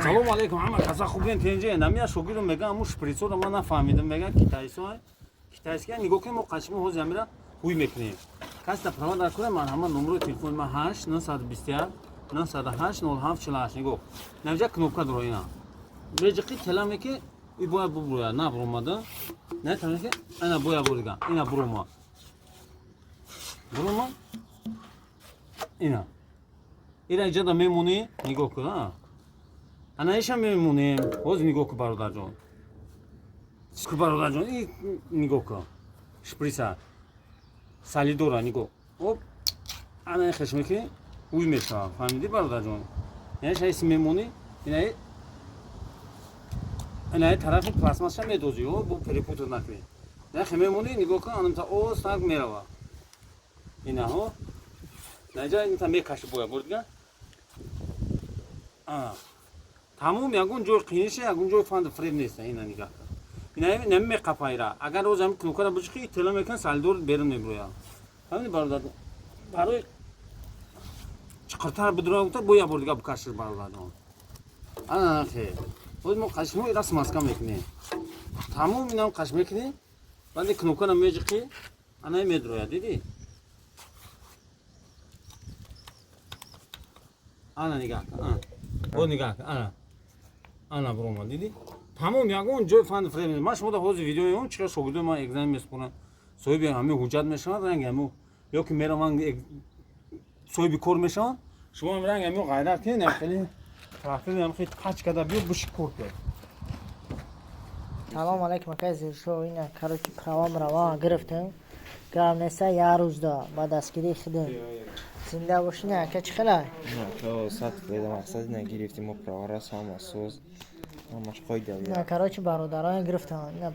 Салому алейкум, ҳама каса хубен, тенҷе. Намия шогирдо меган, аму шприцоро ман нафаҳмидам, меган китайсо, китайския. Нигоҳ кунем, мо қашмо ҳозир амира ҳуй мекунем. Кас да права дар кунем, ман ҳама номерои телефони ман 8 921 908 07 48. Нигоҳ, навҷа кнопка дора, ина беҷиқи теламе ки и бояд бубурӯяд, на буромада, не таме ки ина бояд бурдига, ина бурома, бурома, ина ира иҷада мемонӣ. Нигоҳ кун, а ана иша мемонем. Ҳозир нигоҳ кун, бародарҷон, ку, бародарҷон, и нигоҳ кун, шприса солидора нигоҳ, оп, ана хеш мекунӣ, уй мешавад. Фаҳмидӣ, бародарҷон? Яъне шаиси мемонӣ, инаи инаи тарафи пластмассша медозӣ, о бо перепутать накунӣ. Нахе мемонӣ, нигоҳ кун, анамта остак мерава, инаҳо наҷа инта мекаши, боя бурдига. Тамом, ягон ҷой қиниша, ягон ҷой фанду фреб неста. Ина нигаҳ кун, ина нами меқапайра. Агар роз ҳами кнопкара биҷиқи, тела мекунад, солидор берун мебирояд. Фаҳмидӣ, бародар? Барои чиқиртар бидура гуфта, бо як бор дига бикашиш, бародарҷон. Ана хе ҳозир мо қашмо ира смазка мекунем, тамом. Инам қаш мекунем, баъди кнопкара меҷиқӣ, ана медрояд, дидӣ? Ана нигаҳ кун, ана бо нигаҳ кун, ана ана буромад, дидӣ? Тамом, ягон ҷой фанду фреб. Ман шумо да ҳозир видеои чиқар шогирдои ман экзамен месупоранд, соҳиби ҳамин ҳуҷҷат мешаванд, ранги ҳамин ё ки мераванд, соҳиби кор мешаванд. Шумо ҳам ранги ҳамин ғайрат кунед, хеле трактори ҳам хеле тач карда биё, биши, кор кунед. Салом алейкум, акай Зиршо. Ина, короче, правам рава гирифтем, гап неста, як рӯзда ба дастгирии худем. Зинда бошӣ. На, ака, чӣ хела? То сад фоиза мақсади нагирифтем мо правара, ҳама соз, ҳамаш қоида. На, короче, бародарон гирифтам. Ина.